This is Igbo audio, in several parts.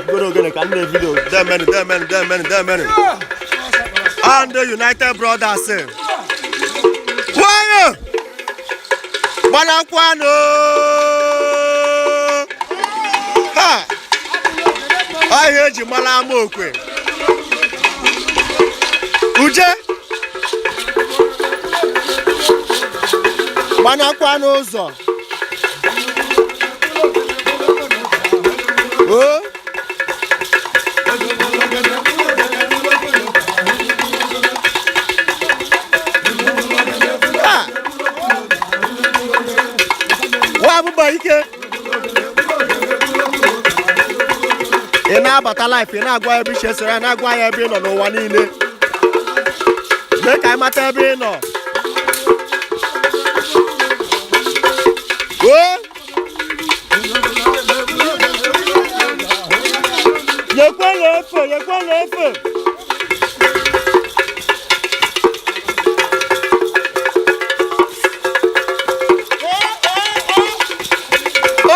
Goro ogene ka m na-evidio. Demenu, demenu, demenu, demenu. And the United Brothers. Nwayọ! Gbanakwanụ! Ha! Ahịa eji mara Amaokwe. Uje! Gbanakwa n'ụzọ. O! Ha! Nwa abụba ike. Ị na-abata live, ị na-agwa ebe iche soro ya, na-agwa ya ebe ị nọ n'ụwa niile. Mee ka anyị mata ebe ị nọ. O! Yekwela efe, yekwela efe.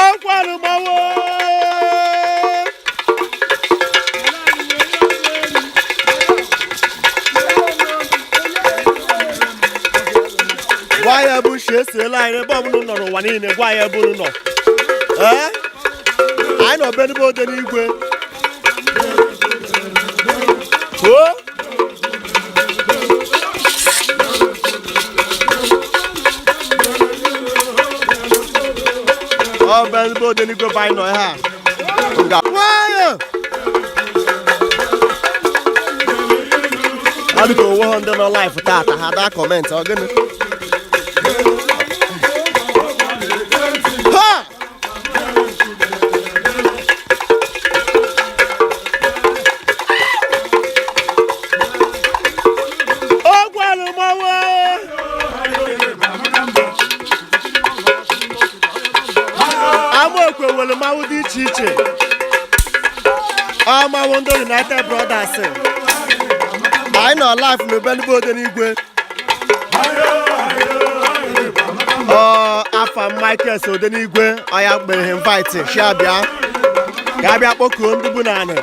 Okwalu mmanwụ! Gwa ya ebe uche esiela anyị ebe ọbụla unu nọ n'ụwa niile, gwa ya ebe unu nọ. Ee? Anyị nọ be n'ebe Odenigwe. O! Ọ bụ ebe Odenigwe bụ anyị nọ ihe a. Nga. Nwayọ! Ọ dị ka onwe ha ndị nọ live tata ha daa comment, ọ gịnị? Ha! Ogwalụ mmanwụ! Amaokwe nwere mmanwụ dị iche iche. Ọ mmanwụ ndị United Brothers. Anyị nọ live n'Obenugwu Odenigwe. Ọ afa Michael Odenigwe, ọ ya kpere invite shi abịa ka abịa kpọkuo ndị bụ naanị.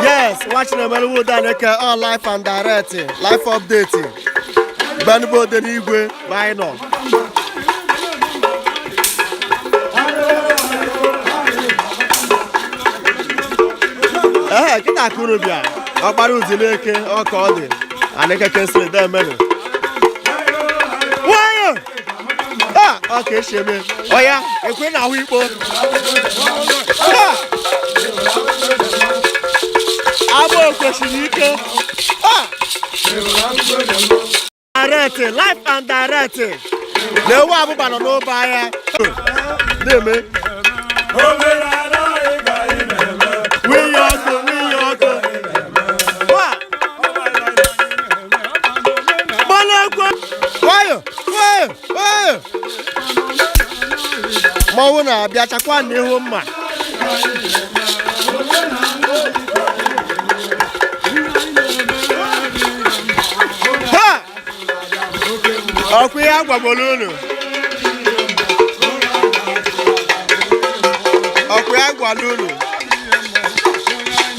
Yes, watching Emeluwu Udaneke all live and direct, live update. Benugwu Odenigwe bụ anyị nọ. Ee, kịta ka unu bịa ọkpara Uzileke, ọ ka ọ dị Aneke Kingsley, demenụ. Nwayọ! A ọ ka esi eme ọya ekwe na ahụ ikpo. Ha! Amaokwe siri ike. Ha! Direct, live and direct. Na ewu abụba nọ n'ụba ahịa na-eme. Nwunye ọkụ, nwunye ọkụ. Wa! Gbalekwe! Nwayọ, nwayọ, nwayọ. Mmọnwụ na-abịa chakwa n'ihu mma. Ha! Ọkwa ihe agwagworo unu. Ọkwa ya gwara unu.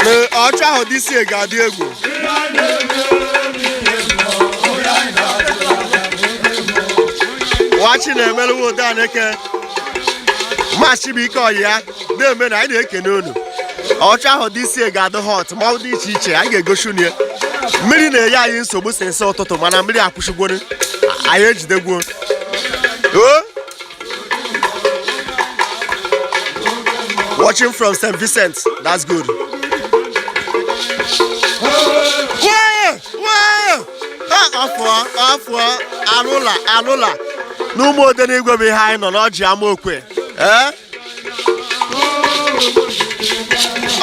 Na ọchụ ahụ dị isi ga-adị egwu. Nwachi na-emerụ Udaneke. Machi bụ ike ọyị ya na-eme na anyị na-ekene unu. Ọchụ ahụ dị isi ga-adị hot, mmanwụ dị iche iche anyị ga-egosi unu ya. Mmiri na-enye anyị nsogbu sinsi ụtụtụ, mana mmiri akwụsịgworo, anyị ejidegwuo. O! Watching from St. Vincent, that's good. Nwayọ, nwayọ! Ha, afọ afọ alụla alụla n'ụmụ Odenigwe bụ ihe anyị nọ n'ọjị Amaokwe. Ee,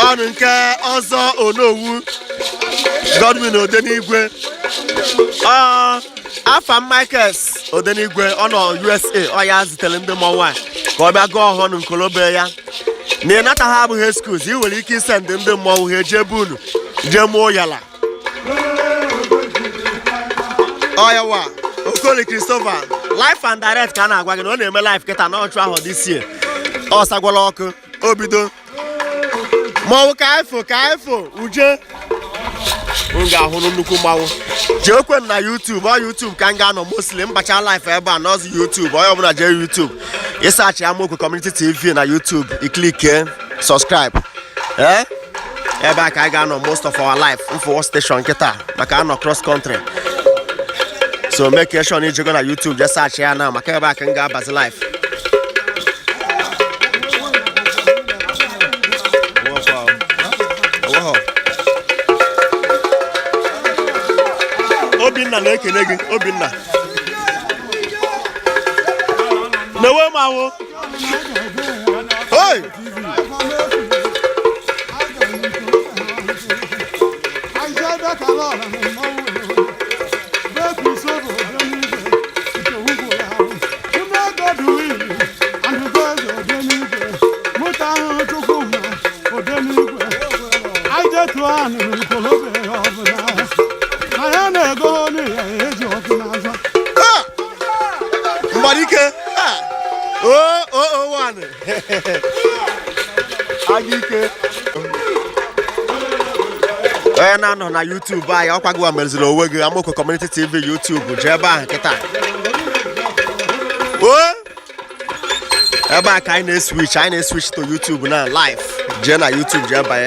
ọnụ nke ọzọ, Onowu Godwin Odenigwe, ọ afa Michaels Odenigwe, ọ nọ USA, ọ ya zitere ndị mmọnwụ a ka ọ bịa gụọ ọhụrụ nkolobe ya na ịnata ha abụghị excuse. Ị nwere ike isend ndị mmọnwụ ha eje ebe unu jee mụọ yala ọyawa. Okoli Christopher, live and direct ka a na-agwa gị na ọ na-eme live kịta na ọchụ ahụ dị sie ọ sagwala ọkụ o bido. Mmanwụ ka ifo ka ifo uje m ga-ahụ nnukwu mmanwụ. Jee kwe na YouTube. Ọ YouTube ka m ga-anọ mostly. Mbacha live ebe a n'ọzọ YouTube. Onye ọbụla jee YouTube, ị search Amaokwe Community TV na YouTube, ị clickie subscribe. Ee, ebe a ka anyị ga-anọ most of our life. Mfụwo station kịta maka anọ cross country, so make sure na ijego na YouTube jee search ya na maka ebe a ka m ga-abazi live. Obinna na-ekene gị. Obinna na-ewe m ahụ. Hey! Ah! Mgbalike! Ah! O o o one! Agike! Onye na-anọ na YouTube anyị, ọkwa gị mereziri onwe gị. Amaokwe Community TV YouTube, jee ebe ahụ kịta. O ebe a ka anyị na-eswitch, anyị na-eswitch to YouTube na live. Jee na YouTube, jee banye.